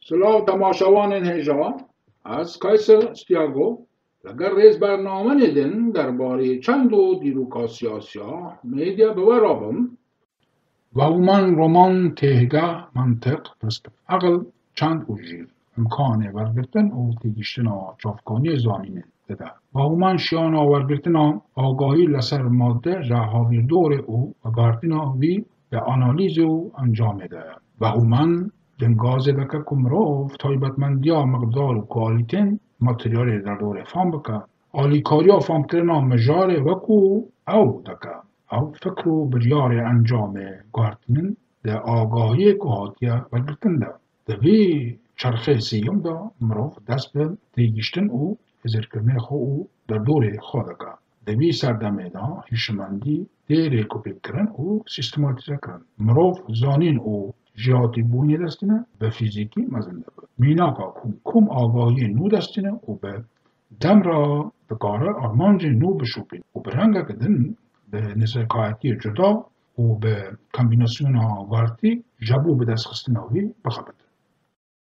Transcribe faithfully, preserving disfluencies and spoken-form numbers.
Silav temaşevanên hêja, ez Kayser Stiago, li gel rêz bernamenê din derbarê çend û dîroka siyasiya medya bi we re bim. Bauman roman têhge, mantiq, prensîp, aqil, çand û jîr, îmkanê wergirtin û têgihiştina çavkaniyê zanînê dide. Bauman şiyana wergirtina agahî li ser madde ji hawîrdorê û veguhertina wî di analîzê û encamê de ye. Bauman dingazê dike ku mirov taybetmendiya miqdar û kalîtên materyalê derdorê fam bike. Alîkariya famkirina mijarê wekû ew dike. Ew fikr û biryarê encamê guhertinin di agahiyê ku hatiye wergirtin de. Di vî çerxê sêyem de mirov dest bi têgihiştin û hizirkirinê xwe û derdorê xwe dike. Di vî serdemê de hişmendî tê rêkopêkirin û sîstematîzekirin. Mirov zanîn û jiyatîbûnê destîne bi fîzîkî mezin dibe. Mînaka ku kom agahiyên nû destîne û bi dem re dikare armancên nû bişopîne û bi rengeke din bi nêzîkayetiyê cuda û bi kombînasyona guhertî ji bo bidestxistina wî bixebite.